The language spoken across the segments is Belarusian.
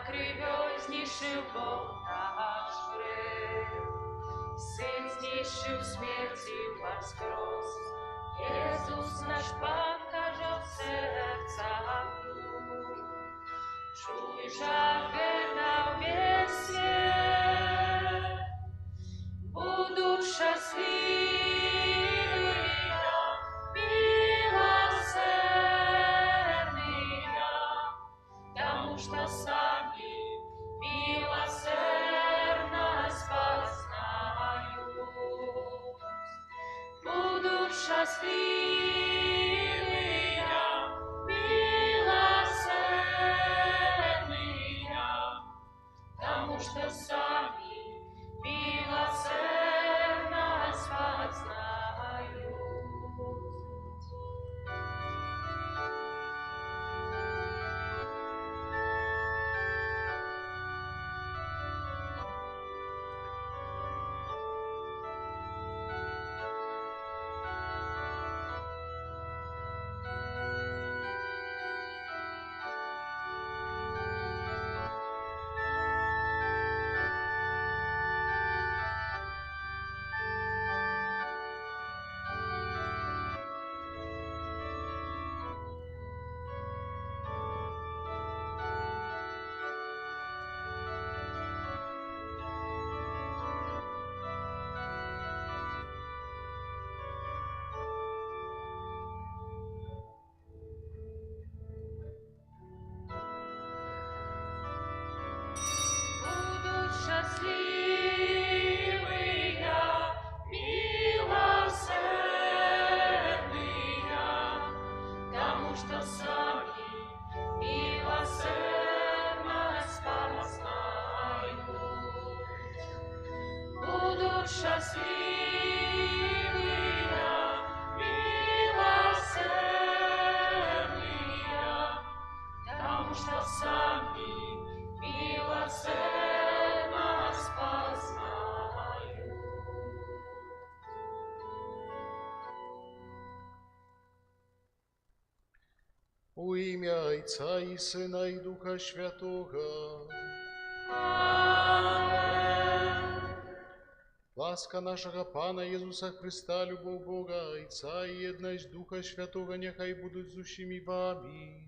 Крывёй знішчыў Бог наш грэх. Сын знішчыў смерць і ўваскрос. Езус наш Пан кажа ў сэрцах. Чуй жа гэта ўвесь свет. Будуць шчаслівыя, міласэрныя, таму што самі міласэрнасць пазнаюць. Будуць шчаслівыя, міласэрныя, таму што самі міласэрнасць пазнаюць. Будуць шчаслівыя, міласэрныя, таму што самі міласэрнасць пазнаюць. Будуць шчаслівыя, міласэрныя, таму што самі міласэрнасць пазнаюць. У імя Айца і Сына і Духа Святога. Амэн. Ласка нашага Пана Езуса Хрыста, любоў Бога Айца і еднасць Духа Святога няхай будуць з усімі вамі.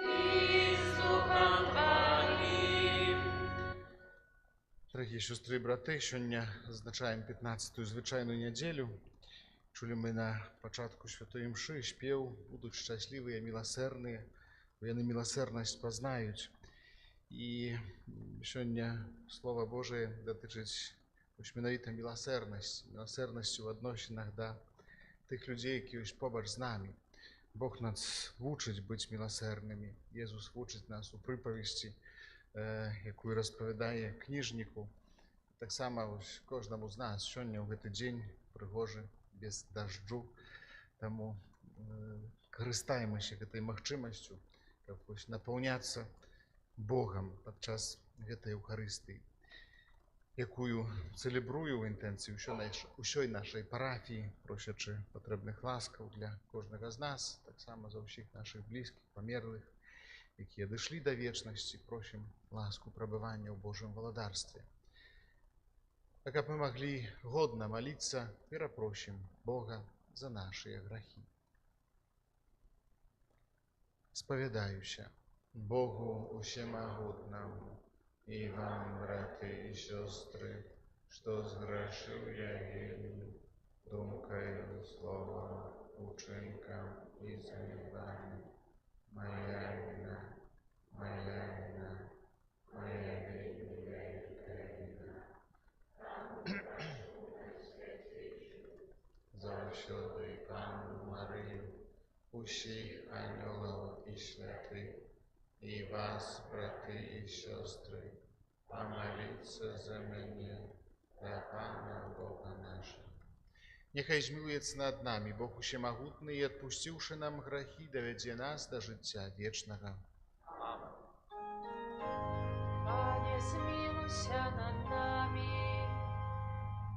І з духам тваім. Дарагія сёстры і браты, сёння адзначаем 15-ю звычайную нядзелю. Чулі мы на пачатку святой імшы спеў «Будуць шчаслівыя, міласэрныя, бо яны міласэрнасць пазнаюць». І сёння Слова Божае датычыць вось менавіта міласэрнасці, міласэрнасці ў адносінах да тых людзей, якія ёсць побач з намі. Бог нас вучыць быць міласэрнымі. Езус вучыць нас у прыпавесці, якую распавядае кніжніку. Таксама вось кожнаму з нас сёння ў гэты дзень прыгожы, без дажджу. Таму карыстаемся гэтай магчымасцю, каб вось напаўняцца Богам падчас гэтай Эўхарыстыі, якую цэлебрую ў інтэнцыі ўсёй нашай парафіі, просячы патрэбных ласкаў для кожнага з нас, таксама за ўсіх нашых блізкіх, памерлых, якія дайшлі да вечнасці, просім ласку прабывання ў Божым валадарстве. А каб мы маглі годна маліцца, перапросім Бога за нашыя грахі. Спавядаюся Богу усемагутнаму і вам, браты і сёстры, што зграшыў я вельмі думкаю, словам, учынкам і занядбаннем. Мая віна, мая віна, мая вельмі вялікая віна. Заўсёды Панну Марыю, усіх анёлаў і святых, і вас, браты і сёстры, памаліцца за мяне да Пана Бога нашага. Няхай змілуецца над намі Бог усемагутны і, адпусціўшы нам грахі, давядзе нас да жыцця вечнага. Амэн. Пане, змілуйся над намі.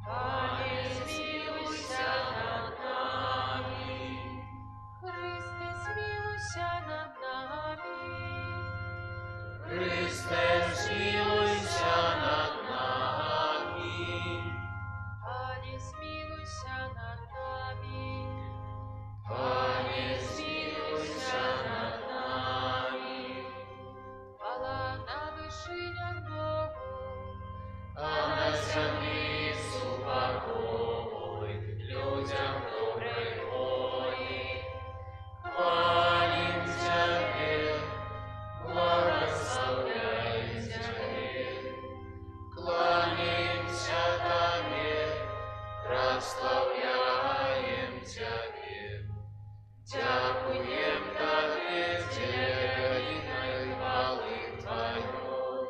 Пане, змілуйся над намі. Хрысце, змілуйся над намі. Хрысце, зямлі супакой, людзям добрай волі. Хвалім Цябе, благаслаўляем Цябе, кланяемся Табе, праслаўляем Цябе. Дзякуем Табе дзеля вялікай хвалы Тваёй.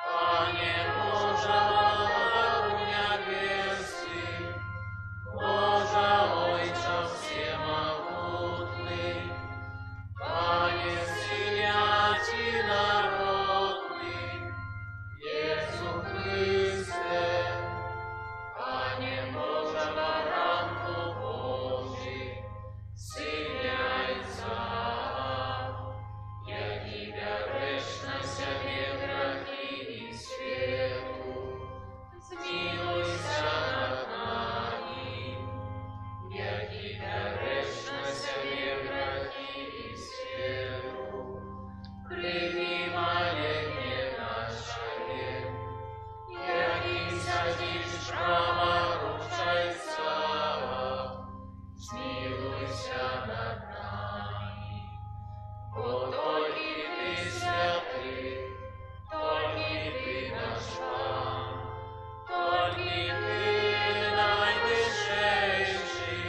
Пане Божа, Валадару нябесны, Божа, Ойча ўсемагутны, Пане Сыне Адзінародны, Езу Хрысце, Пане Божа, Баранку Божы, Сыне Айца, які бярэш на сябе грахі свету, змілуйся над намі. Які бярэш на сябе грахі свету, прымі маленне нашае. Які сядзіш праваруч Айца, змілуйся над намі. Бо толькі Ты святы, толькі Ты наш Пан, толькі Ты найвышэйшы,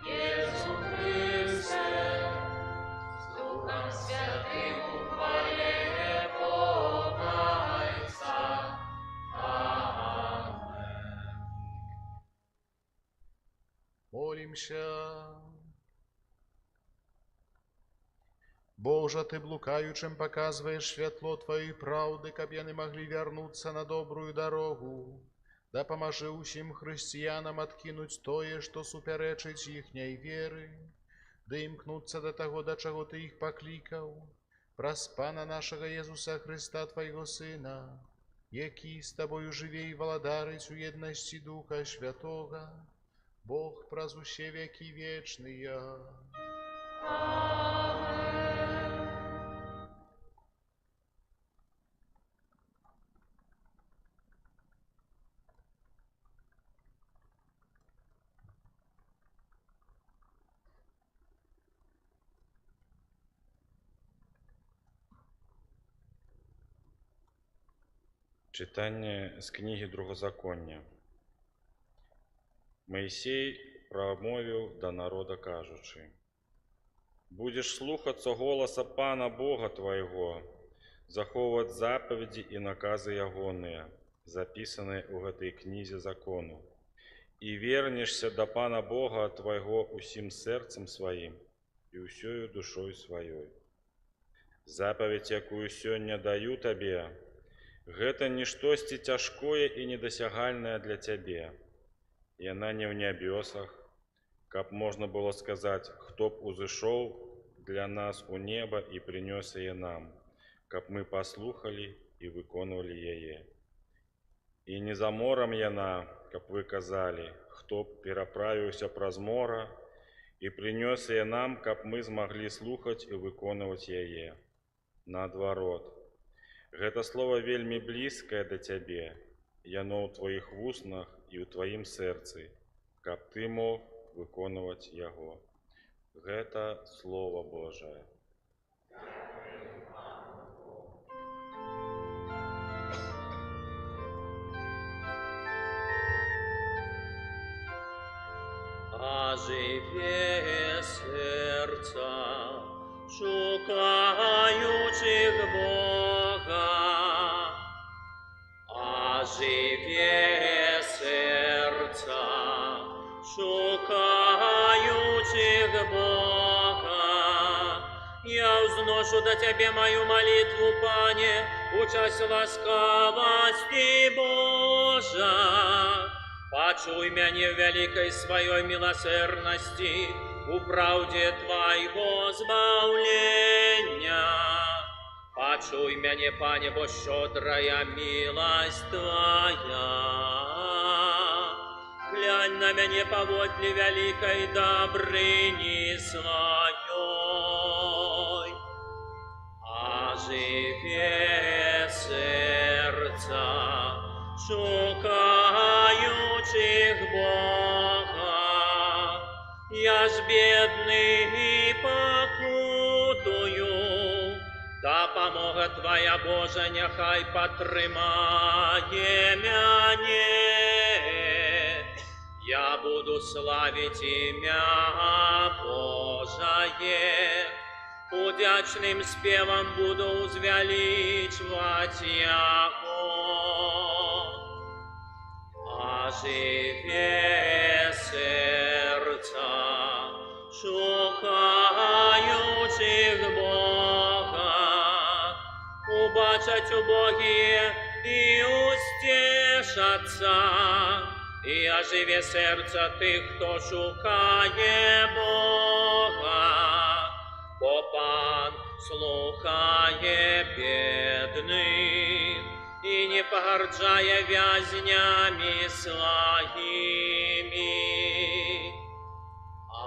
Езу Хрысце, з Духам Святым у хвале Бога Айца. Амэн. Молімся. Божа, Ты блукаючым паказваеш святло Тваёй праўды, каб яны маглі вярнуцца на добрую дарогу. Дапамажы ўсім хрысціянам адкінуць тое, што супярэчыць іхняй веры, ды імкнуцца да таго, да чаго Ты іх паклікаў, праз Пана нашага Езуса Хрыста, Твайго Сына, які з Табою жыве і валадарыць у еднасці Духа Святога, Бог праз усе вякі вечныя. Амэн. Чытанне з кнігі Другазаконня. Майсей прамовіў да народа, кажучы: Будзеш слухацца голаса Пана Бога твайго, захоўваць запаведзі і наказы ягоныя, запісаныя ў гэтай кнізе закону, і вернешся да Пана Бога твайго ўсім сэрцам сваім і ўсёю душой сваёй. Запаведзь, якую сёння даю табе, гэта не штосьці цяжкое і недасягальнае для цябе. Яна не ў нябёсах, каб можна было сказаць, хто б узышоў для нас у неба і прынёс яе нам, каб мы паслухалі і выконвалі яе. І не за морам яна, каб вы казалі, хто б пераправіўся праз мора і прынёс яе нам, каб мы змаглі слухаць і выконваць яе. Наадварот, гэта слова вельмі блізкае да цябе, яно ў тваіх вуснах і ў тваім сэрцы, каб ты мог выконваць яго. Гэта Слова Божае. Ажыве сэрца шукаючых Бога, ажыве сэрца шукаючых Бога. Я ўзношу да Цябе маю малітву, Пане, у час ласкавасці Божа. Пачуй мяне ў вялікай сваёй міласэрнасці, у праўдзе Твайго збаўлення. Пачуй мяне, Пане, бо шчодрая міласць Твая. Глянь на мяне паводле вялікай дабрыні сваёй. Ажыве сэрца шукаючых Бога. Я ж бедны і пакутую, дапамога Твая, Божа, няхай падтрымае мяне. Я буду славіць імя Божае, удзячным спевам буду ўзвялічваць Яго. Ажыве сэрца шукаючых Бога, убачаць убогія і усцешацца, і ажыве сэрца тых, хто шукае Бога. Бо Пан слухае бедных і не пагарджае вязнямі сваімі.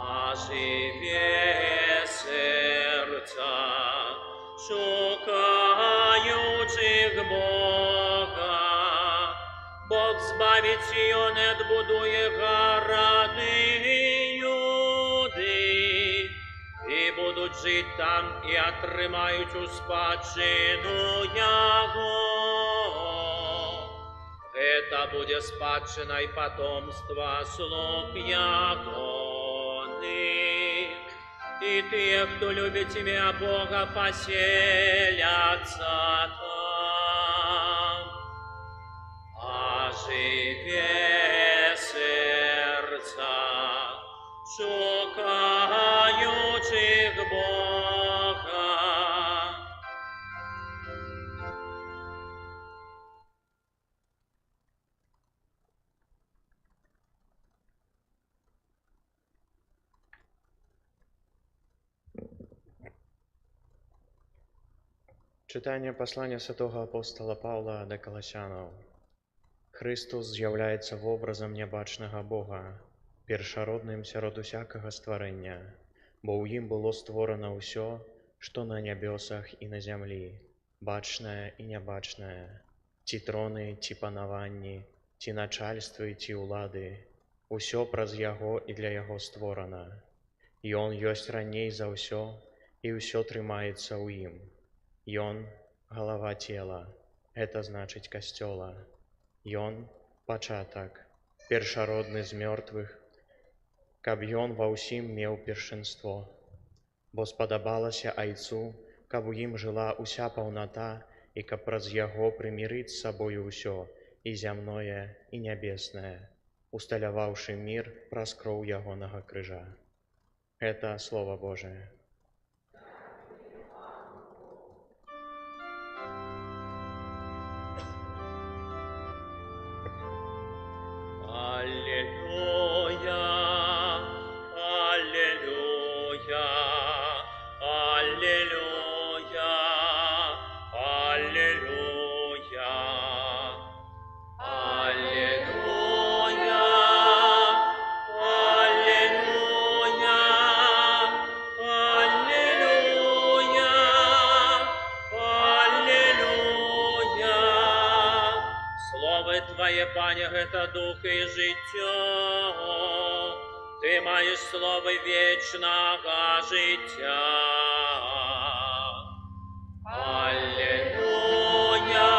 Ажыве сэрца шукаючых Бога. Бог збавіць Сіён і адбудуе гарады Юды, і будуць жыць там і атрымаюць у спадчыну Яго. Гэта будзе спадчынай патомства слуг Ягоных. І тыя, хто любіць імя Бога, паселяцца там. Ажыве сэрца шукаючых Бога. Чытанне паслання святога апостала Паўла да Каласянаў. Хрыстос з'яўляецца вобразам нябачнага Бога, першародным сярод усякага стварэння, бо ў ім было створана ўсё, што на нябёсах і на зямлі, бачнае і нябачнае, ці троны, ці панаванні, ці начальствы, ці ўлады, усё праз Яго і для Яго створана. Ён ёсць раней за ўсё, і ўсё трымаецца ў ім. Ён – галава цела, гэта значыць Касцёла. Ён – пачатак, першародны з мёртвых, каб ён ва ўсім меў першынство. Бо спадабалася Айцу, каб у ім жыла ўся паўната і каб праз яго прымірыць з сабою ўсё, і зямное, і нябеснае, усталяваўшы мір праз кроў ягонага крыжа. Гэта Слова Божае. Алілуя, алілуя, алілуя, алілуя. Алілуя, алілуя, алілуя, алілуя. Слово Твое, Пане, гэта дух і жыццё. Ты маеш словы вечнага жыцця. Алілуя,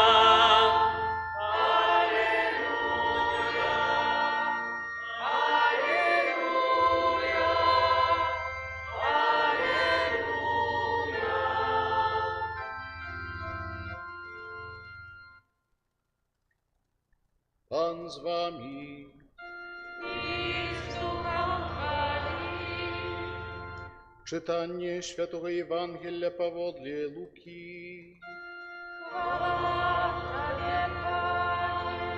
алілуя, алілуя, алілуя. Пан з вамі. І з духам Тваім. Чытанне святога Евангелля паводле Лукі. Хвала Табе, Пане.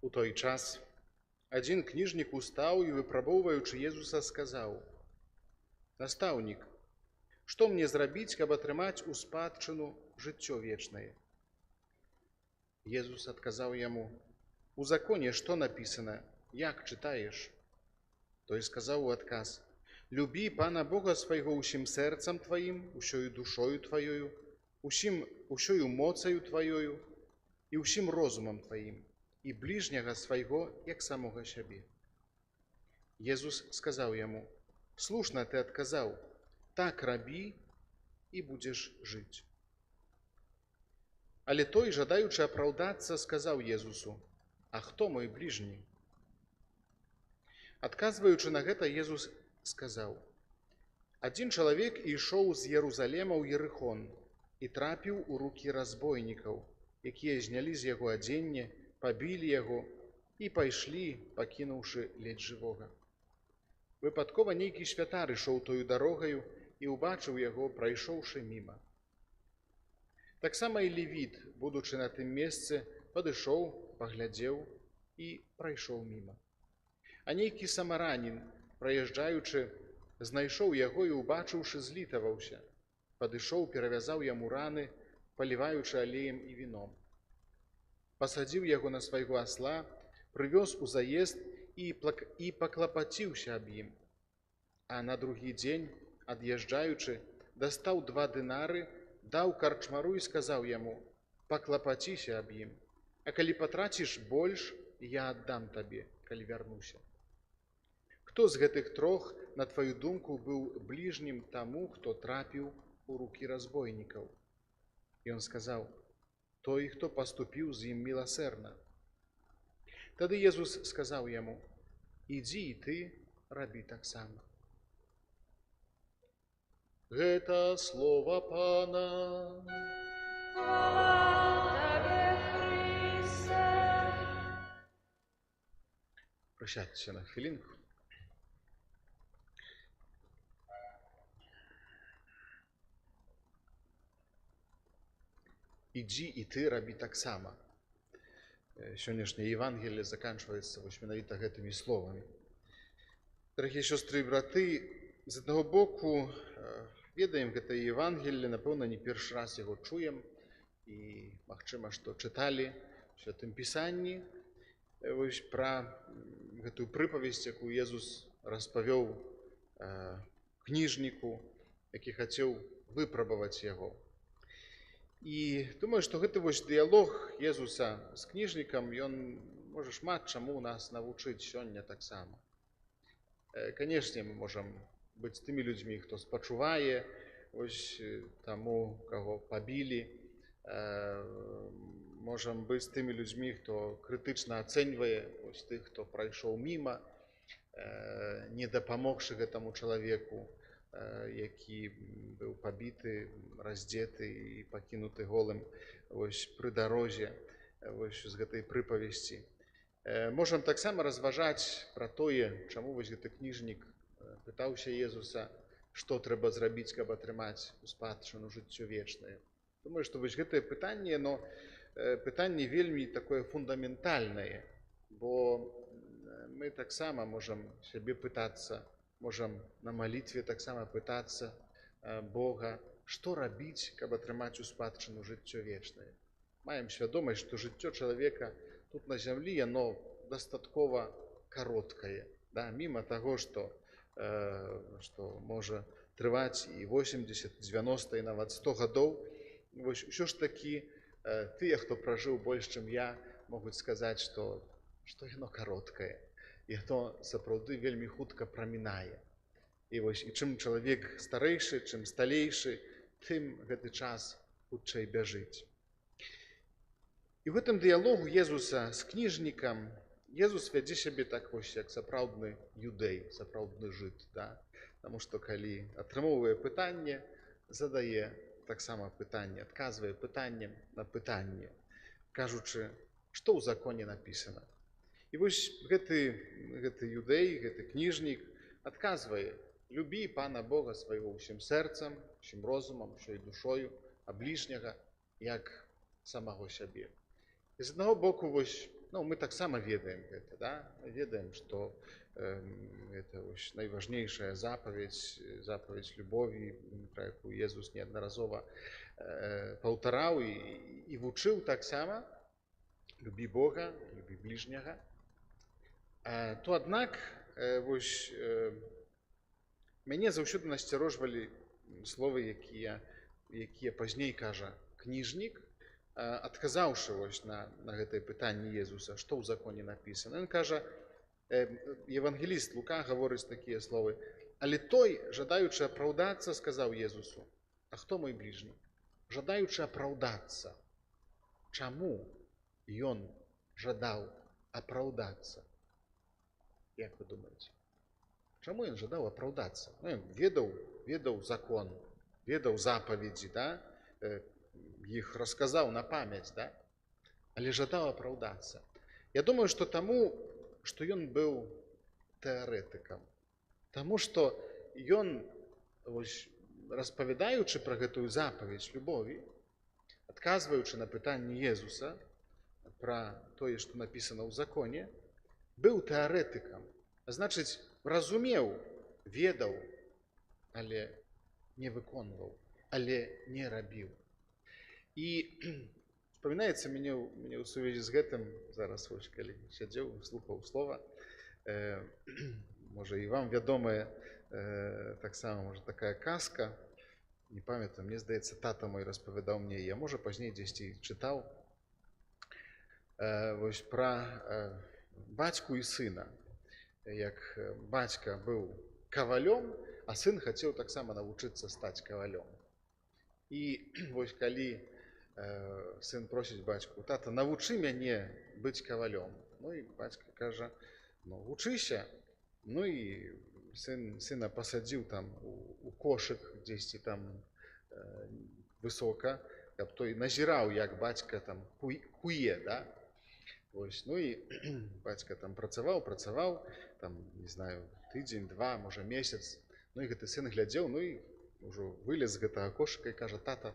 У той час адзін кніжнік устаў і, выпрабоўваючы Езуса, сказаў: «Настаўнік, што мне зрабіць, каб атрымаць у спадчыну жыццё вечнае?» Езус адказаў яму: «У законе што напісана, як чытаеш?» Той сказаў у адказ: «Любі Пана Бога свайго ўсім сэрцам тваім, усёю душою тваёю, усёю моцаю тваёю і ўсім розумам тваім, і бліжняга свайго, як самога сябе». Езус сказаў яму: «Слушна ты адказаў, так рабі, і будзеш жыць». Але той, жадаючы апраўдацца, сказаў Езусу: «А хто мой бліжні?» Адказваючы на гэта, Езус сказаў: «Адзін чалавек ішоў з Ерузалема ў Ерыхон і трапіў у рукі разбойнікаў, якія знялі з яго адзенне, пабілі яго і пайшлі, пакінуўшы ледзь жывога. Выпадкова нейкі святар ішоў тою дарогаю і ўбачыў яго, прайшоўшы міма. Таксама і левіт, будучы на тым месцы, падышоў, паглядзеў і прайшоў міма. А нейкі самаранін, праязджаючы, знайшоў яго і, убачыўшы, злітаваўся. Падышоў, перавязаў яму раны, паліваючы алеем і віном. Пасадзіў яго на свайго асла, прывёз у заезд і паклапаціўся аб ім. А на другі дзень, ад'язджаючы, дастаў 2 дынары, даў карчмару і сказаў яму: «Паклапаціся аб ім, а калі патраціш больш, я аддам табе, калі вярнуся». Хто з гэтых трох, на тваю думку, быў бліжнім таму, хто трапіў у рукі разбойнікаў?» Ён сказаў: «Той, хто паступіў з ім міласэрна». Тады Езус сказаў яму: «Ідзі і ты рабі таксама». Гэта слова Пана. Хвала Табе, Хрысце. Прысядзьце на хвілінку. Ідзі і ты рабі таксама. Сённяшняе Евангелле заканчваецца вось менавіта гэтымі словамі. Дарагія сёстры і браты, з аднаго боку, ведаем гэта Евангелле, напэўна, не першы раз яго чуем і, магчыма, што чыталі ў Святым Пісанні вось пра гэтую прыпавесць, якую Езус распавёў кніжніку, які хацеў выпрабаваць яго. І думаю, што гэты вось дыялог Езуса з кніжнікам, ён можа шмат чаму нас навучыць сёння таксама. Канешне, мы можам быць тымі людзьмі, хто спачувае вось таму, каго пабілі, можам быць тымі людзьмі, хто крытычна ацэньвае вось тых, хто прайшоў міма, не дапамогшы гэтаму чалавеку, які быў пабіты, раздзеты і пакінуты голым вось пры дарозе, вось з гэтай прыпавесці. Можам таксама разважаць пра тое, чаму вось гэты кніжнік пытаўся Езуса, што трэба зрабіць, каб атрымаць у спадчыну жыццё вечнае. Думаю, што вось гэтае пытанне, но пытанне вельмі такое фундаментальнае, бо мы таксама можам сябе пытацца, можам на малітве таксама пытацца Бога, што рабіць, каб атрымаць у спадчыну жыццё вечнае. Маем свядомасць, што жыццё чалавека тут на зямлі, яно дастаткова кароткае, да? Міма таго, што можа трываць і 80, 90 і нават 100 гадоў, вось усё ж такі тыя, хто пражыў больш, чым я, могуць сказаць, што яно кароткае. І яно сапраўды вельмі хутка прамінае. І вось, і чым чалавек старэйшы, чым сталейшы, тым гэты час хутчэй бяжыць. І ў гэтым дыялогу Езуса з кніжнікам Езус вядзе сябе так вось, як сапраўдны юдэй, сапраўдны жыд, да? Таму што калі атрымоўвае пытанне, задае таксама пытанне, адказвае пытаннем на пытанне, кажучы, што ў законе напісана. І вось гэты юдэй, гэты кніжнік адказвае: «Любі Пана Бога свайго ўсім сэрцам, усім розумам, усёй душою, а бліжняга як самого сябе». І з аднаго боку, вось, ну, мы таксама ведаем гэта, да? Мы ведаем, што гэта вось найважнейшая запаведзь, запаведзь любові, пра якую Езус неаднаразова паўтараў і вучыў таксама: любі Бога, любі бліжняга. То аднак, вось, мяне заўсёды насцярожвалі словы, якія пазней кажа кніжнік, адказаўшы вось на гэтае пытанне Езуса, што ў законе напісана, ён кажа, евангеліст Лука гаворыць такія словы: «Але той, жадаючы апраўдацца, сказаў Езусу: А хто мой бліжні?» Жадаючы апраўдацца. Чаму ён жадаў апраўдацца? Як вы думаеце? Чаму ён жадаў апраўдацца? Ну, ён ведаў закон, ведаў запаведзі, да? Іх расказаў на памяць, да? Але жадаў апраўдацца. Я думаю, што таму, што ён быў тэарэтыкам. Таму што ён, вось, распавядаючы пра гэтую запаведзь любові, адказваючы на пытанне Езуса пра тое, што напісана ў законе, быў тэарэтыкам. А значыць, разумеў, ведаў, але не выконваў, але не рабіў. І успамінаецца мне ў сувязі з гэтым, зараз вось, калі сядзеў, слухаў слова, можа, і вам вядомая таксама, можа, такая казка, не памятаю, мне здаецца, тата мой распавядаў мне, я, можа, пазней дзесьці чытаў, вось пра бацьку і сына, як бацька быў кавалём, а сын хацеў таксама навучыцца стаць кавалём. І вось калі сын просіць бацьку: «Тата, навучы мяне быць кавалём». Ну і бацька кажа: «Ну, вучыся». Ну і сына пасадзіў там у кошык дзесьці там высока, каб той назіраў, як бацька там куе, да? Вось, ну і бацька там працаваў, працаваў, там, не знаю, тыдзень, два, можа, месяц. Ну і гэты сын глядзеў, ну і ўжо вылез з гэтага кошыка і кажа: «Тата,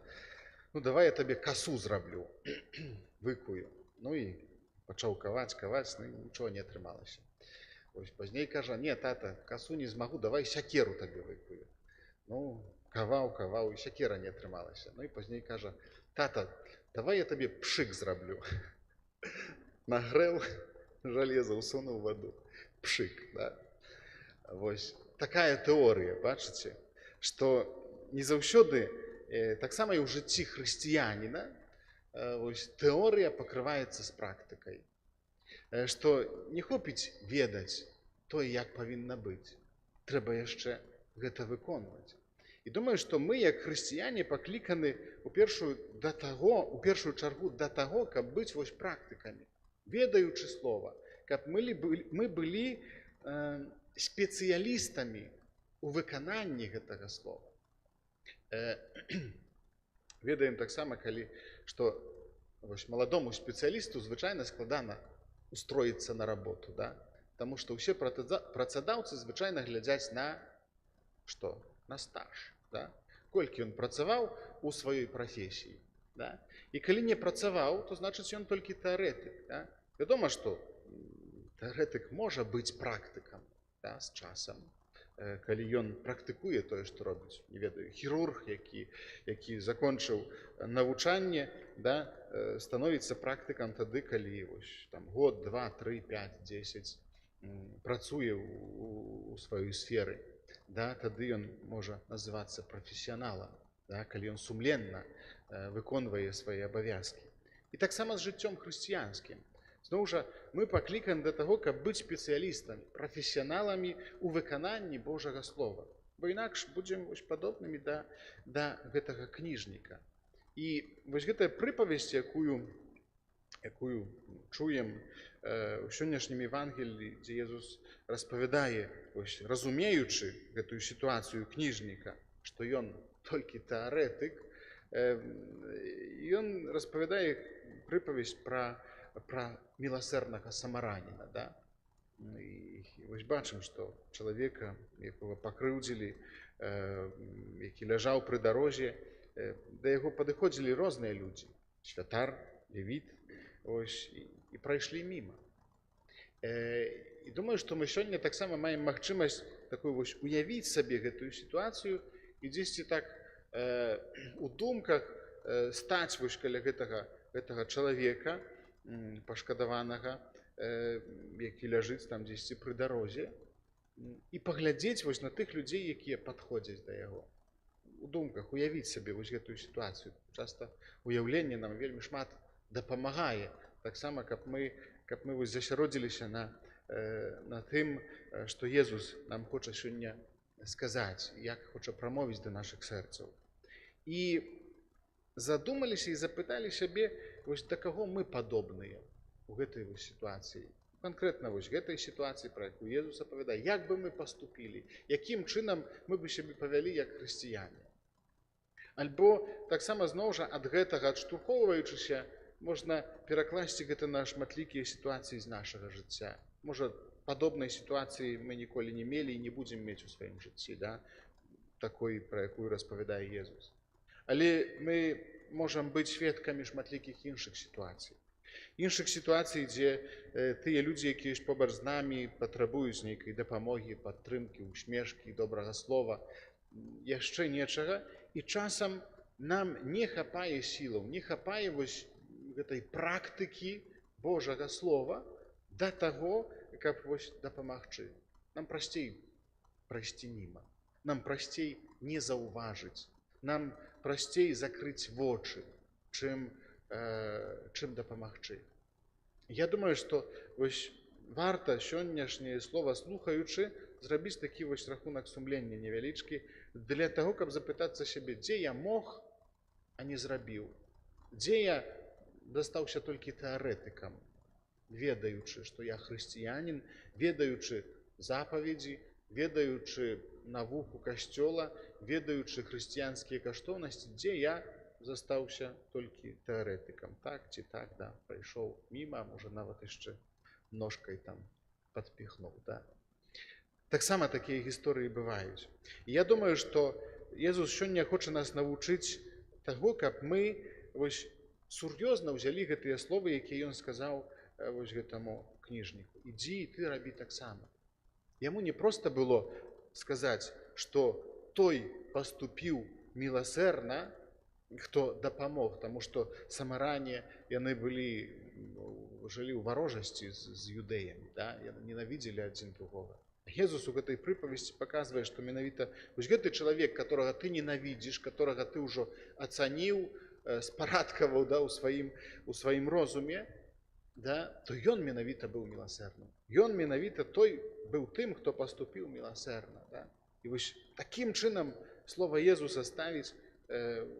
ну давай я табе касу зраблю, выкую». Ну і пачаў каваць, каваць, ну і нічога не атрымалася. Вось пазней кажа: «Не, тата, касу не змагу, давай сякеру табе выкую». Ну, каваў, каваў, і сякера не атрымалася. Ну і пазней кажа: «Тата, давай я табе пшык зраблю». Нагрэў жалеза, усунуў ваду. Пшык, да? Вось такая тэорыя, бачыце, што не заўсёды, таксама і ў жыцці хрысціяніна, вось тэорыя пакрываецца з практыкай. Што не хопіць ведаць тое, як павінна быць. Трэба яшчэ гэта выконваць. І думаю, што мы, як хрысціяне, пакліканы у першую чаргу да таго, каб быць вось практыкамі, ведаючы слова, каб мы былі спецыялістамі у выкананні гэтага слова. Ведаем таксама, калі што вось маладому спецыялісту звычайна складана устроіцца на работу, да? Таму што ўсе працадаўцы звычайна глядзяць на што? На стаж. Да? Колькі ён працаваў у сваёй прафесіі. Да? І калі не працаваў, то значыць, ён толькі тэарэтык. Да? Вядома, што тэарэтык можа быць практыкам, да, з часам. Калі ён практыкуе тое, што робіць, не ведаю, хірург, які закончыў навучанне, да, становіцца практыкам тады, калі вось, там, год, два, тры, пяць, 10 працуе у сваёй сферы. Да, тады ён можа называцца прафесіяналам, да, калі ён сумленна выконвае свае абавязкі. І таксама з жыццём хрысціянскім. Зноў жа, мы пакліканы да таго, каб быць спецыялістамі, прафесіяналамі ў выкананні Божага Слова. Бо інакш будзем вось падобнымі да гэтага кніжніка. І вось гэтая прыпавесць, якую чуем у сённяшнім Евангеллі, дзе Езус распавядае, вось, разумеючы гэтую сітуацыю кніжніка, што ён толькі тэарэтык, ён распавядае прыпавесць пра міласэрнага самараніна. Да? І вось бачым, што чалавека, якога пакрыўдзілі, які ляжаў пры дарозе, да яго падыходзілі розныя людзі, святар, левіт, ось, і прайшлі міма. І думаю, што мы сёння таксама маем магчымасць такую вось уявіць сабе гэтую сітуацыю і дзесьці так у думках стаць вось каля гэтага чалавека, пашкадаванага, які ляжыць там дзесьці пры дарозе, і паглядзець вось на тых людзей, якія падходзяць да яго. у думках уявіць сабе вось гэтую сітуацыю. Часта уяўленне нам вельмі шмат дапамагае, таксама, каб мы вось засяродзіліся на тым, што Езус нам хоча сёння сказаць, як хоча прамовіць да нашых сэрцаў. І задумаліся і запыталі сябе, вось да каго мы падобныя у гэтай вось сітуацыі. Канкрэтна вось гэтай сітуацыі, пра якую Езус апавядае, як бы мы паступілі, якім чынам мы бы сябе павялі як хрысціяне. Альбо таксама зноў жа ад гэтага адштурхоўваючыся, можна перакласці гэта на шматлікія сітуацыі з нашага жыцця. Можа, падобнай сітуацыі мы ніколі не мелі і не будзем мець у сваім жыцці, да? Такой, пра якую распавядае Езус. Але мы можам быць сведкамі шматлікіх іншых сітуацый. Іншых сітуацый, дзе тыя людзі, якія ёсць побач з намі, патрабуюць нейкай дапамогі, падтрымкі, усмешкі, добрага слова, яшчэ нечага. І часам нам не хапае сілаў, не хапае вось гэтай практыкі Божага слова да таго, каб вось дапамагчы. Нам прасцей прайсці міма, нам прасцей не заўважыць, нам прасцей закрыць вочы, чым дапамагчы. Я думаю, што вось варта сённяшняе слова слухаючы зрабіць такі вось рахунак сумлення невялічкі для таго, каб запытацца сябе, дзе я мог, а не зрабіў, дзе я дастаўся толькі тэарэтыкам, ведаючы, што я хрысціянін, ведаючы запаведзі, ведаючы навуку касцёла, ведаючы хрысціянскія каштоўнасці, дзе я застаўся толькі тэарэтыкам. Так ці так, да, прайшоў міма, можа, нават яшчэ ножкай там падпіхнуў, да. Таксама такія гісторыі бываюць. І я думаю, што Езус сёння хоча нас навучыць таго, каб мы вось сур'ёзна ўзялі гэтыя словы, якія ён сказаў вось гэтаму кніжніку. Ідзі і ты рабі таксама. Яму не проста было сказаць, што той паступіў міласэрна, хто дапамог, таму што самаране яны былі, жылі ў варожасці з юдэямі, да? Яны ненавідзелі адзін другога. Езус у гэтай прыпавесці паказвае, што менавіта вось гэты чалавек, которага ты ненавідзіш, которага ты ўжо ацаніў, спарадкаваў, да, у сваім розуме, да, то ён менавіта быў міласэрным. Ён менавіта той быў тым, хто паступіў міласэрна. Да? І вось такім чынам слова Езуса ставіць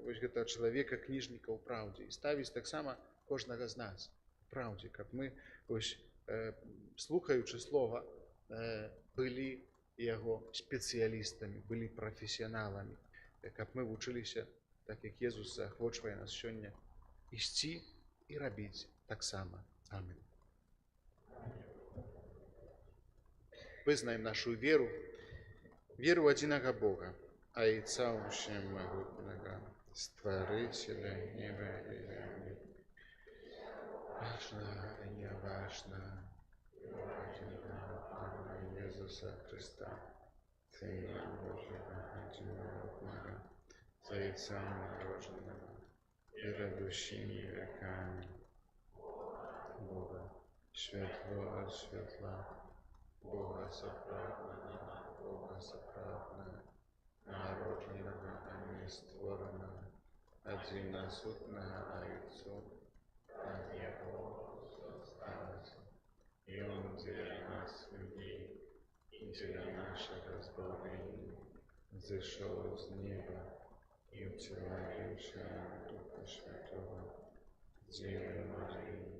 вось гэтага чалавека, кніжніка ў праўдзе, і ставіць таксама кожнага з нас у праўдзе, каб мы вось, слухаючы слова, былі яго спецыялістамі, былі прафесіяналамі, каб мы вучыліся, так як Езус заахвочвае нас сёння, ісці і рабіць таксама. Амэн. Вызнаем нашу веру, веру ў адзінага Бога, Айца ўсемагутнага, Стварыцеля неба і зямлі, бачнага і нябачнага, адзінага Пана Езуса Хрыста, Сына Божага, адзінароднага, з Айцом народжанага, перад усімі вякамі, Бога, святло ад святла, Бога сапраўднага ад Бога сапраўднага, народжанага, а не створанага, адзінасутнага Айцу, ад Яго ўсё сталася. Ён дзеля нас, людзей, і дзеля нашага збаўлення зышоў з неба і ўцелавіўся ад Духа Святога, Дзевы Марыі,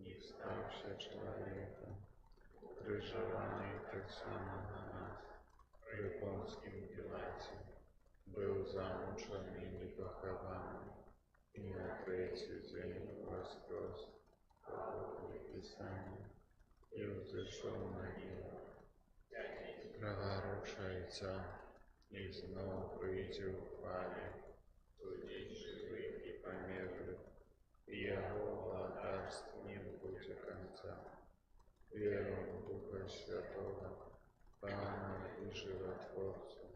і стаўся чалавекам, крыжаваны таксама за нас, пры Понцкім Пілаце, быў замучаны і пахаваны, і на трэці дзень уваскрос, паводле Пісання, і ўзышоў на неба, праваруч Айца, і зноў прыйдзе ў хвале, судзіць жывых і памерлых, і Яго валадарству не будзе канца. Веру ў Духа Святога, Пана і Жыватворцу,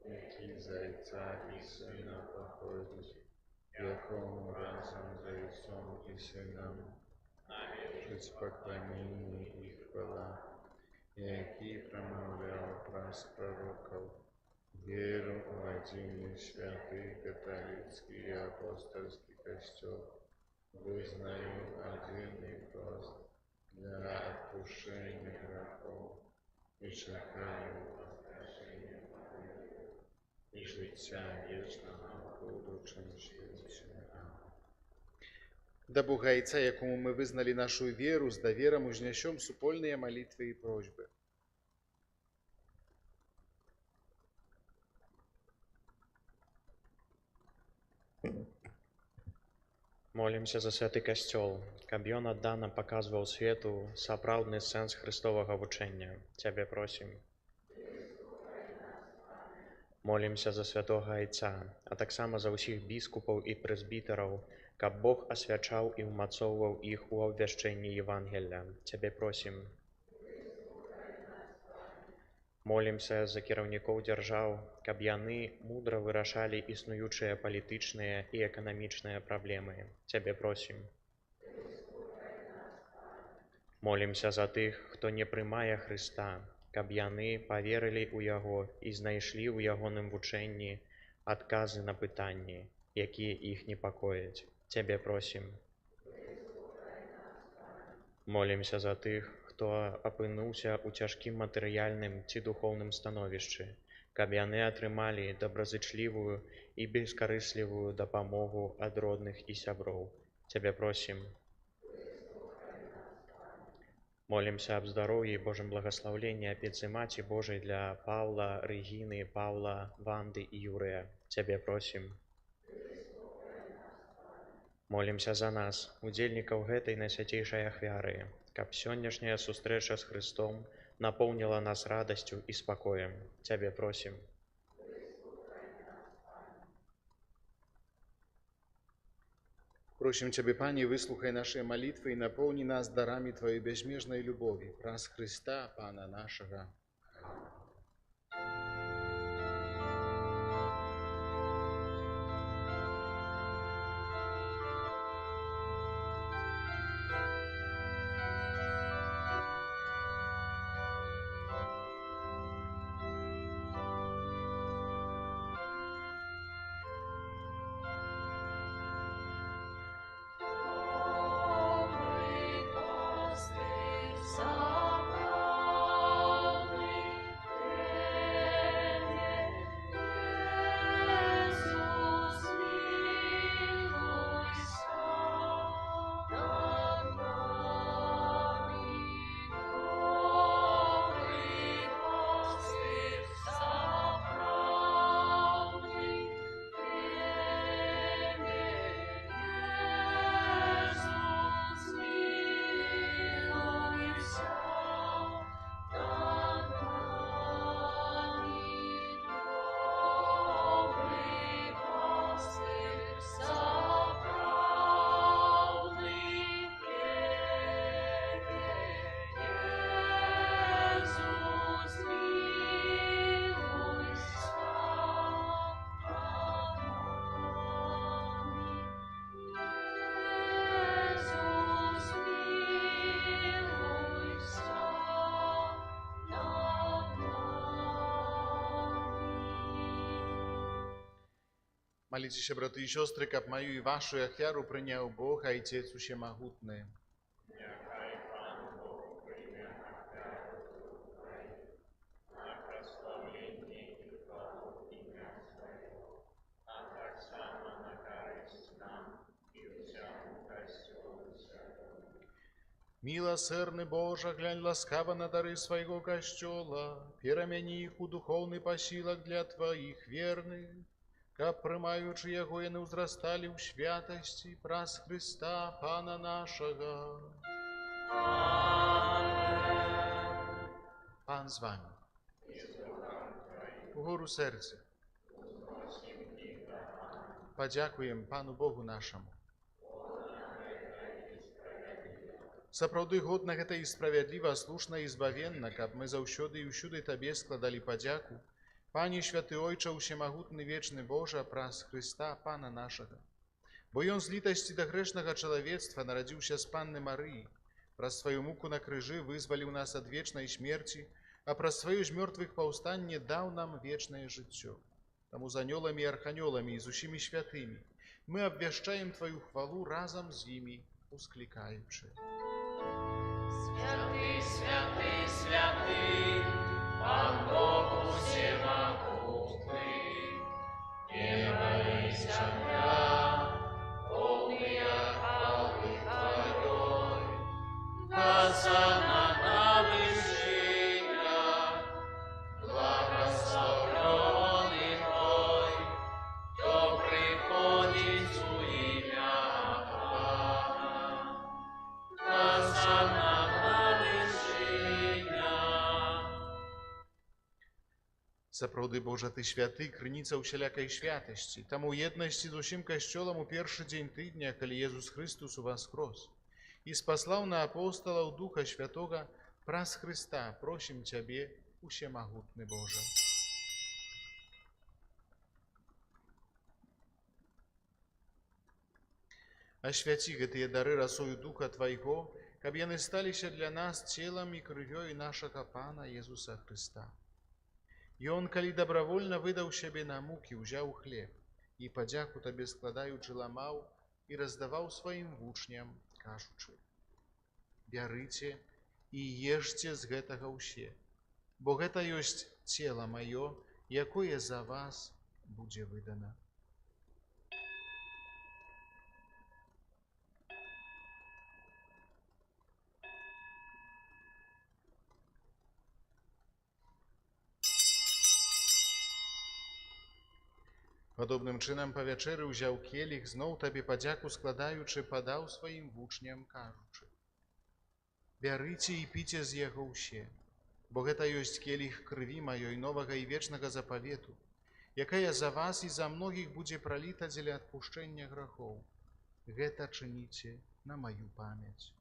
які з Айца і Сына паходзіць, якому разам з Айцом і Сынам належыць пакланенне і хвала, які прамаўляў праз прарокаў. Веру ў адзіны святы каталіцкі і апостальскі Касцёл, вызнаю адзіны хрост для адпушчэння грахоў і чакаю ўваскрасення памерлых і жыцця вечнага ў будучым свеце. Амэн. Да Бога Айца, якому мы вызналі нашу веру, з даверам узнясём супольныя малітвы і просьбы. Молімся за святы Касцёл, каб ён аддана паказваў свету сапраўдны сэнс Хрыстовага вучэння. Цябе просім. Молімся за святога Айца, а таксама за ўсіх біскупаў і прэзбітараў, каб Бог асвячаў і ўмацоўваў іх у абвяшчэнні Евангелля. Цябе просім. Молімся за кіраўнікоў дзяржаў, каб яны мудра вырашалі існуючыя палітычныя і эканамічныя праблемы. Цябе просім. Молімся за тых, хто не прымае Хрыста, каб яны паверылі ў Яго і знайшлі ў Ягоным вучэнні адказы на пытанні, якія іх непакояць. Цябе просім. Молімся за тых, хто апынуўся ў цяжкім матэрыяльным ці духоўным становішчы, каб яны атрымалі добразычлівую і бескарыслівую дапамогу ад родных і сяброў. Цябе просім. Молімся аб здароўі і Божым благаслаўленні, апецы Маці Божай для Паўла, Рэгіны, Паўла, Ванды і Юрыя. Цябе просім. Молімся за нас, удзельнікаў гэтай найсвяцейшай ахвяры, каб сённяшняя сустрэча з Хрыстом напоўніла нас радасцю і спакоем. Цябе просім. Просім Цябе, Пане, выслухай нашыя малітвы і напоўні нас дарамі Тваёй бязмежнай любові. Праз Хрыста, Пана нашага. Добры пастыр сапраўдны, Езус, мілуйся над намі. Добры пастыр сапраўдны, Езус, мілуйся над намі. Добры пастыр сапраўдны, Езус, мілуйся над намі. Езус, мілуйся над намі. Маліцеся, браты і сёстры, каб маю і вашу ахвяру прыняў Бог, Айцец усемагутны. Няхай Пан Бог прыме ахвяру тваю на праслаўленне і хвалу імя Свайго, а таксама на карысць нам і ўсяму Касцёлу святому. Міласэрны Божа, глянь ласкава на дары свайго Касцёла, перамяні іх у духоўны пасілак для Тваіх верных, каб, прымаючы яго, яны ўзрасталі ў святасці праз Хрыста, Пана нашага. Пан з вамі. Угору сэрцы. Падзякуем Пану Богу нашаму. Сапраўды годна гэта і справядліва, слушна і збавенна, каб мы заўсёды і ўсюды Табе складалі падзяку, Пане святы Ойча, усемагутны вечны Божа, праз Хрыста, Пана нашага. Бо Ён з літасці да грэшнага чалавецтва нарадзіўся з Панны Марыі, праз сваю муку на крыжы вызваліў нас ад вечнай смерці, а праз сваё з мёртвых паўстанне даў нам вечнае жыццё. Таму з анёламі і арханёламі і з усімі святымі мы абвяшчаем Тваю хвалу разам з імі, усклікаючы. Святы, святы, святы, Пан Бог усемагутны, неба і зямля, поўныя хвалы Тваёй. Гасанна на вышынях, благаслаўлёны той, хто прыходзіць у імя Пана. Гасанна на вышынях. Сапраўды, Божа, Ты святы, крыніца ўсялякай святасці. Таму ў еднасці з усім Касцёлам у першы дзень тыдня, калі Езус Хрыстус уваскрос і спаслаў на апосталаў Духа Святога, праз Хрыста просім Цябе, усемагутны Божа. Асвяці гэтыя дары расою Духа Твайго, каб яны сталіся для нас целам і крывёй нашага Пана Езуса Хрыста. Ён, калі добравольна выдаў сябе на мукі, узяў хлеб і, падзяку Табе складаючы, ламаў і раздаваў сваім вучням, кажучы: «Бярыце і ешце з гэтага ўсе, бо гэта ёсць цела маё, якое за вас будзе выдана». Падобным чынам па вячэры ўзяў келіх, зноў Табе падзяку складаючы, падаў сваім вучням, кажучы: «Бярыце і піце з яго ўсе, бо гэта ёсць келіх крыві маёй новага і вечнага запавету, якая за вас і за многіх будзе праліта дзеля адпушчэння грахоў. Гэта чыніце на маю памяць».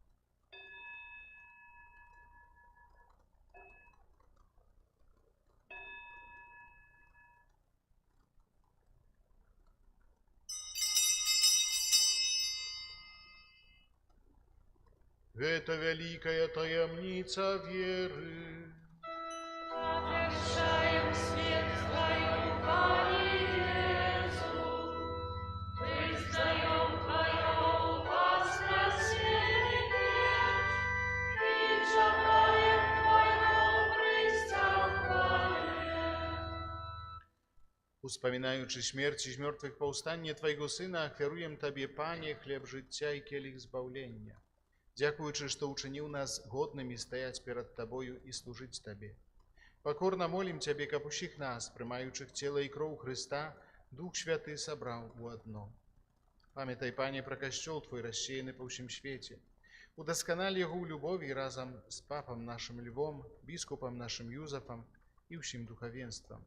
Гэта вялікая таямніца веры. Обещаем смерть Твою, Пане Иису, признаем Твое воскресение и чекаем Твоего прийстя в хвале. Успамінаючы смерць і з мёртвых паўстанне Твайго Сына, ахвяруем Табе, Пане, хлеб жыцця і келіх збаўлення. Дзякуючы, што ўчыніў нас годнымі стаяць перад Табою і служыць Табе. Пакорна молім Цябе, каб усіх нас, прымаючых цела і кроў Хрыста, Дух Святы сабраў у адно. Памятай, Пане, пра Касцёл Твой, рассеяны па ўсім свеце. Удасканаль яго ў любові разам з папам нашым Львом, біскупам нашым Юзафам і ўсім духавенствам.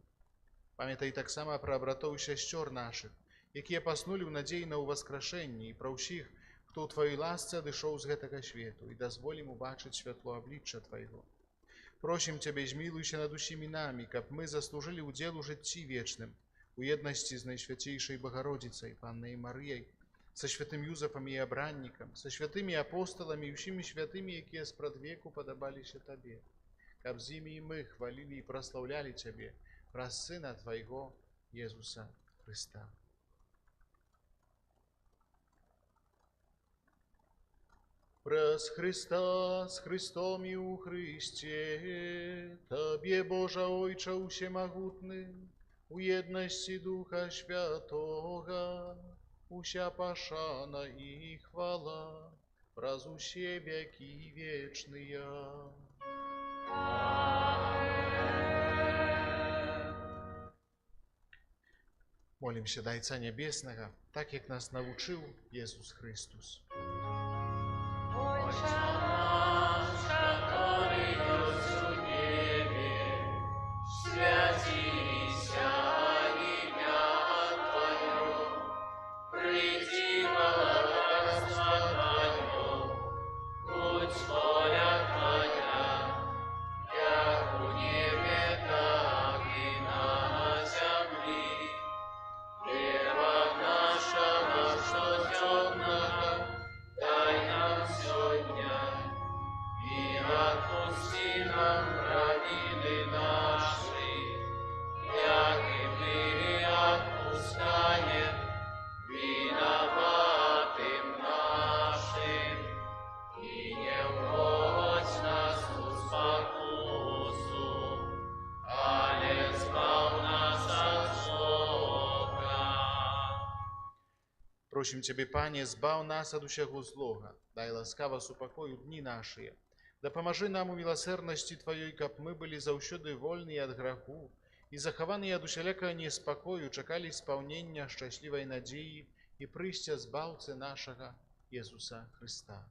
Памятай таксама пра братоў і сясцёр нашых, якія паснулі ў надзеі на ўваскрашэнне, і пра ўсіх, хто ў Тваёй ласцы адышоў з гэтага свету, і дазволім убачыць святло аблічча Твайго. Просім Цябе, змілуйся над усімі намі, каб мы заслужылі ўдзел у жыцці вечным, у еднасці з Найсвяцейшай Багародзіцай, Паннай Марыяй, са святым Юзафам і абраннікам, са святымі апосталамі і ўсімі святымі, якія спрадвеку падабаліся Табе, каб з імі і мы хвалілі і праслаўлялі Цябе праз Сына Твайго, Езуса Хрыста. Праз Хрыста, з Хрыстом і ў Хрысце, Табе, Божа Ойча усемагутны, у еднасці Духа Святога, уся пашана і хвала праз усе вякі вечныя. Молімся да Айца Нябеснага, так як нас навучыў Езус Хрыстус. Ойча наш, каторы ёсць у небе, свяціся імя Тваё, прыйдзі валадарства Тваё, будзь воля Твая, як у небе, так і на зямлі. Хлеба нашага штодзённага дай нам сёння, Просім Цябе, Пане, збаў нас ад усяго злога, дай ласкава супакой у дні нашыя. Дапамажы нам у міласэрнасці Тваёй, каб мы былі заўсёды вольныя ад граху і захаваныя ад усялякага неспакою, чакалі спаўнення шчаслівай надзеі і прыйсця Збаўцы нашага Езуса Хрыста.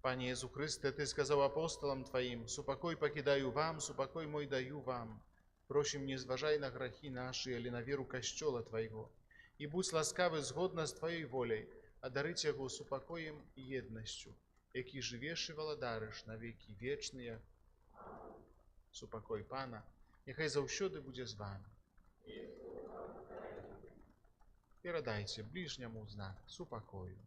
Пане Езу Хрысце, Ты сказаў апосталам Тваім: «Супакой пакідаю вам, супакой мой даю вам». Просім, не зважай на грахі нашы, але на веру Касцёла Твайго. І будзь ласкавы згодна з Тваёй воляй, адарыць яго супакоем і еднасцю, які жывеш і валадарыш на векі вечныя. Супакой Пана няхай заўсёды будзе з вамі. Перадайце бліжняму знак супакою.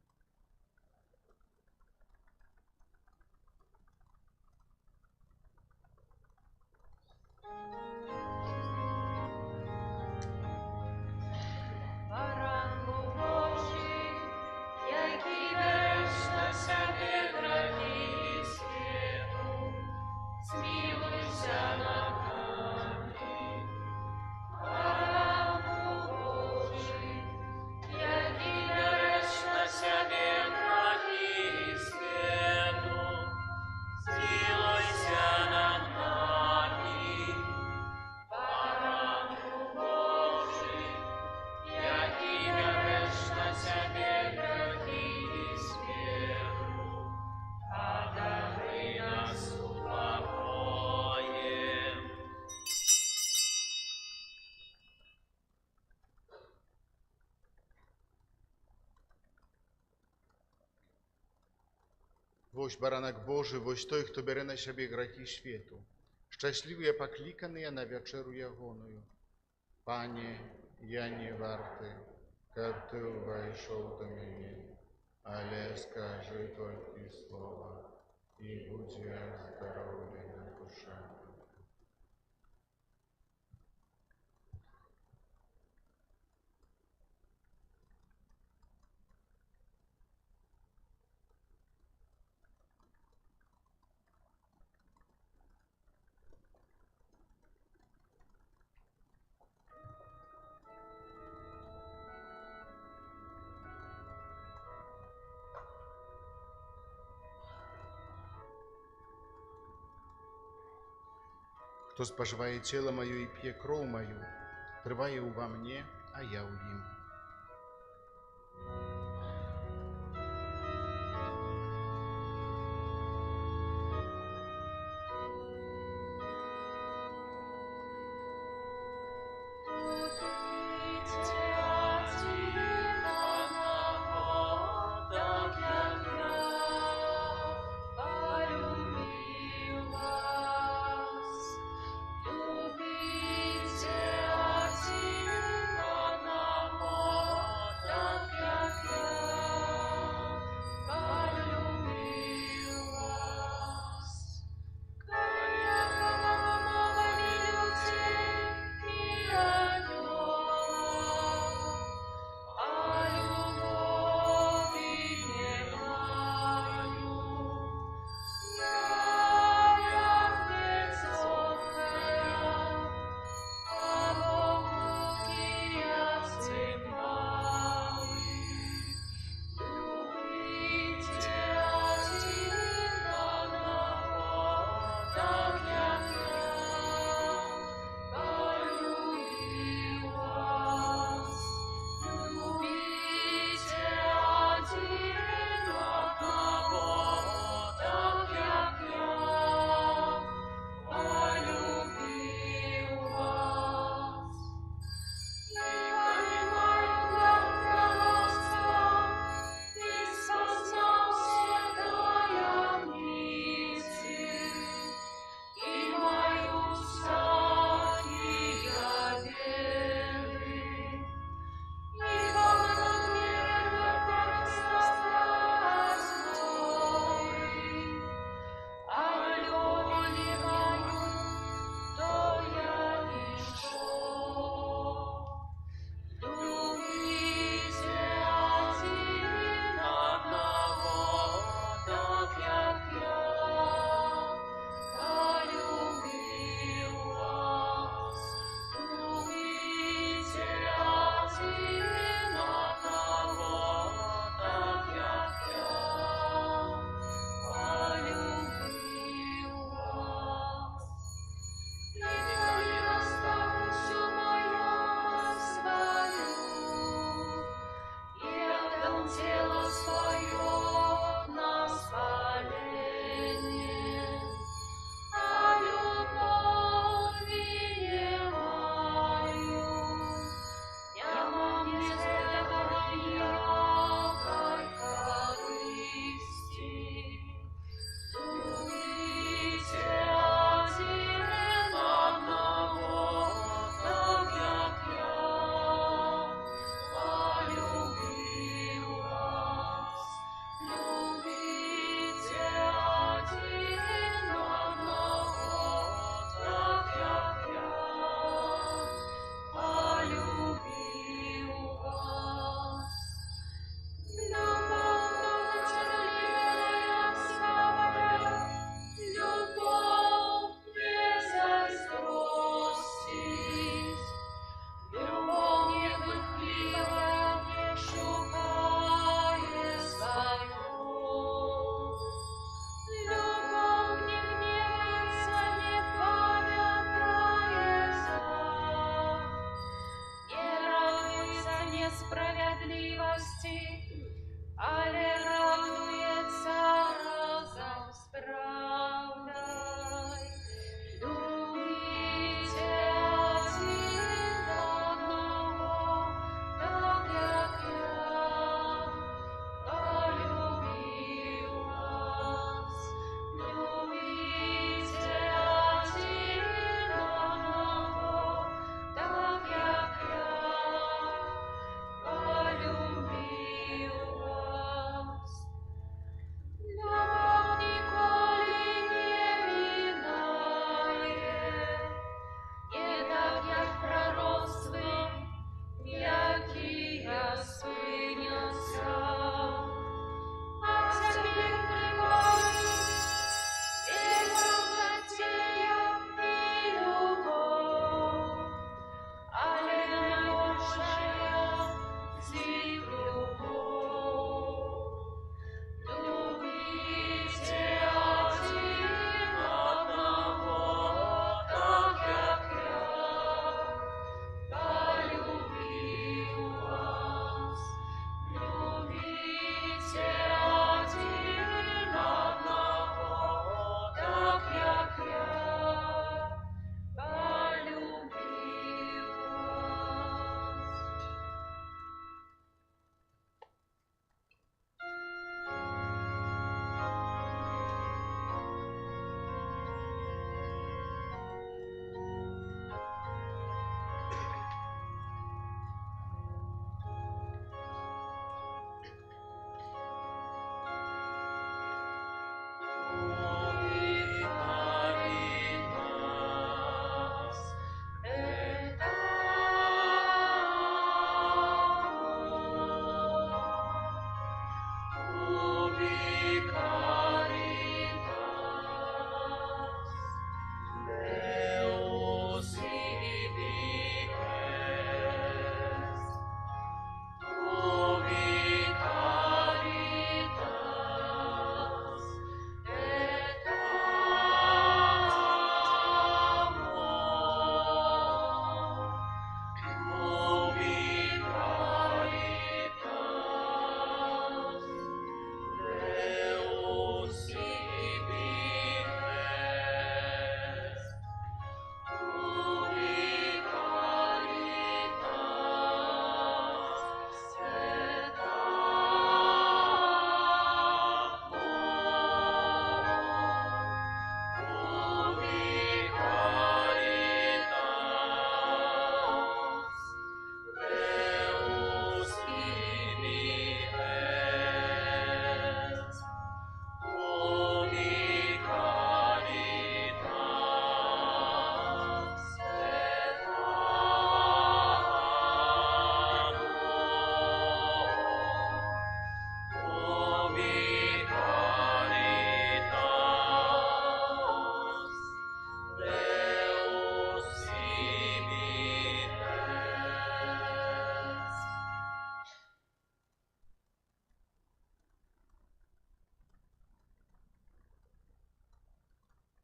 Баранку Божы, які бярэш на сябе грахі свету, змілуйся над намі. Баранку Божы, які бярэш на сябе грахі свету, змілуйся над намі. Баранку Божы, які бярэш на сябе грахі свету, адары нас супакоем. Вось Баранак Божы, вось той, хто бярэ на сябе грахі свету. Шчаслівыя пакліканыя на вячэру ягоную. Пане, я не варты, каб Ты ўвайшоў да мяне, але скажы толькі слова, і будзе аздароўлена душа моя. Хто спажывае цела маё і п'е кроў маю, трывае ўва мне, а я ў ім. Любіце адзін аднаго, так як я палюбіў вас. Любіце адзін аднаго,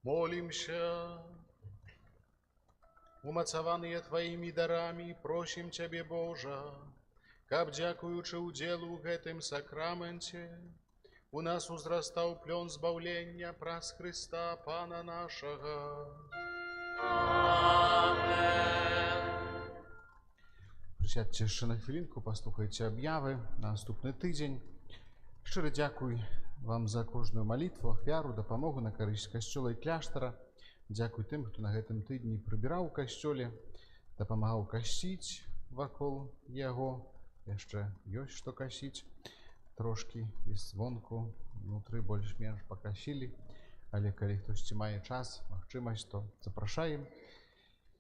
Молімся. Умацаваныя Тваімі дарамі, просім Цябе, Божа, каб, дзякуючы ўдзелу ў гэтым сакраменце, у нас узрастаў плён збаўлення праз Хрыста, Пана нашага. Амен. Прысядзьце яшчэ на хвілінку, паслухайце аб'явы на наступны тыдзень. Шчыра дзякуй вам за кожную малітву, ахвяру, дапамогу на карысць касцёла і кляштара. Дзякуй тым, хто на гэтым тыдні прыбіраў у касцёле, дапамагаў касіць вакол яго. Яшчэ ёсць што касіць. Трошкі і звонку, унутры больш-менш пакасілі. Але калі хтосьці мае час, магчымасць, то запрашаем.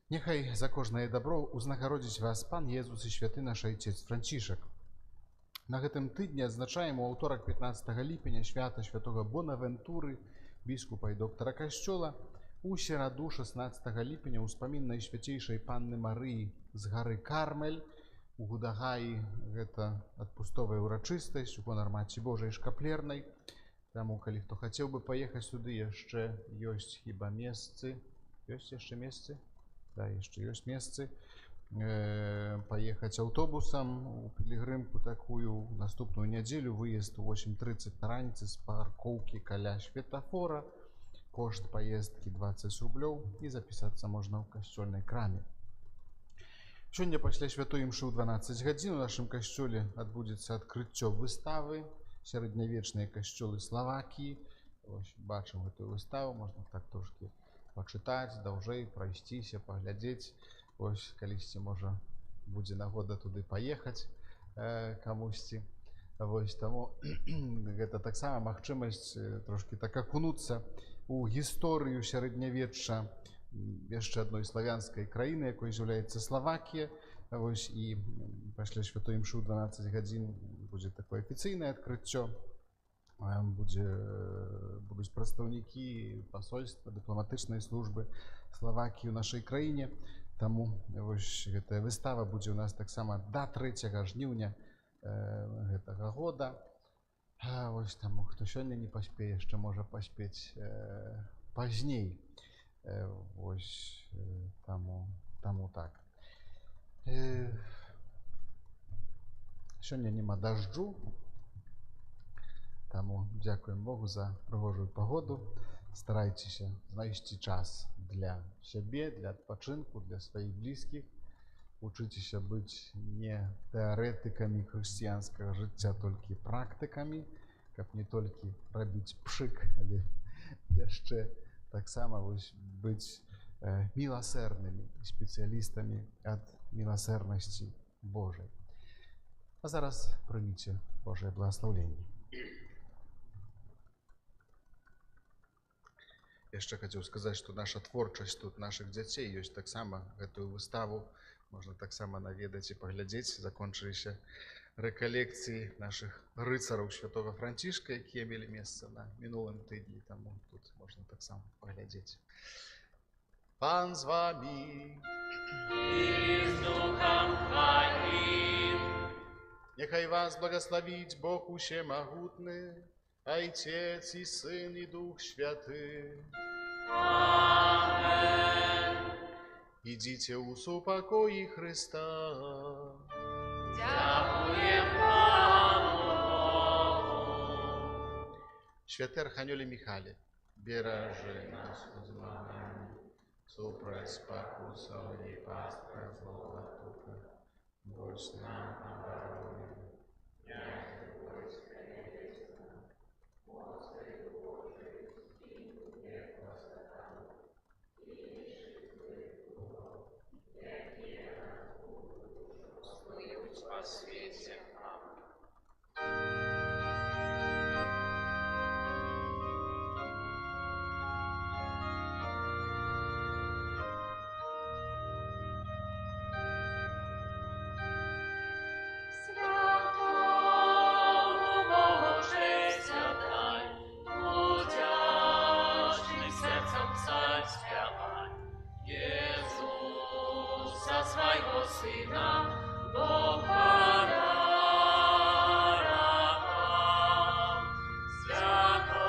Няхай за кожнае дабро ўзнагародзіць вас Пан Езус і святы наш айцец Францішак. На гэтым тыдні адзначаем у аўторак 15 ліпеня свята святого Бонавентуры, біскупа і доктара касцёла, у сераду 16 ліпеня ўспамін Найсвяцейшай Панны Марыі з гары Кармель. У Гудагаі гэта адпустовая ўрачыстасць у гонар Маці Божай Шкаплернай. Таму, калі хто хацеў бы паехаць сюды, яшчэ ёсць хіба месцы. Ёсць яшчэ месцы? Да, яшчэ ёсць месцы. Паехаць аўтобусам у пілігрымку такую наступную нядзелю, выезд у 8:30 на раніцы з паркоўкі каля светафора. Кошт паездкі 20 рублёў і запісацца можна ў касцёльнай краме. Сёння пасля святой імшы ў 12 гадзін у нашым касцёле адбудзецца адкрыццё выставы «Сярэднявечныя касцёлы Славакіі». Вось бачым гэтую выставу, можна так трошкі пачытаць, даўжэй прайсціся, паглядзець. Вось калісьці можа будзе нагода туды паехаць камусьці. Вось таму гэта таксама магчымасць трошкі так акунуцца у гісторыю сярэднявечча яшчэ адной славянскай краіны, якой з'яўляецца Славакія. Вось і пасля святой імшы ў 12 гадзін будзе такое афіцыйнае адкрыццё. Будуць прадстаўнікі пасольства, дыпламатычнай службы Славакіі ў нашай краіне. Таму вось гэтая выстава будзе ў нас таксама да 3 жніўня гэтага года. Вось таму, хто сёння не паспее, яшчэ можа паспець пазней. Вось таму так. Сёння няма дажджу, таму дзякуем Богу за прыгожую пагоду. Старайцеся знайсці час для сябе, для адпачынку, для сваіх блізкіх. Вучыцеся быць не тэарэтыкамі хрысціянскага жыцця, толькі практыкамі, каб не толькі рабіць пшык, але яшчэ таксама вось быць міласэрнымі спецыялістамі ад міласэрнасці Божай. А зараз прыміце Божае благаслаўленне. Яшчэ хацеў сказаць, што наша творчасць тут нашых дзяцей ёсць таксама, гэтую выставу можна таксама наведаць і паглядзець. Закончыліся рэкалекцыі нашых рыцараў святого Францішка, якія мелі месца на мінулым тыдні, таму тут можна таксама паглядзець. Пан з вамі. І з духам тваім. Няхай вас благаславіць Бог усемагутны, Айцец і Сын і Дух Святы. Амен. Ідзіце ў супакоі Хрыста. Дзякуем Пану Богу. Святы Арханёле Міхале, беражы нас у змаганні супраць спакусаў і пасткаў злога духа. Будзь нам абаронай. Снуюць па свеце. Амэн. Святому Богу честь отдай, удячным сердцем псаль спявай. Иисуса, своего Сына, Бог подаровал.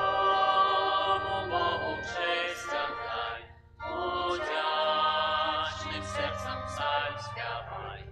Святому Богу честь отдай, сердцем псальм спявай.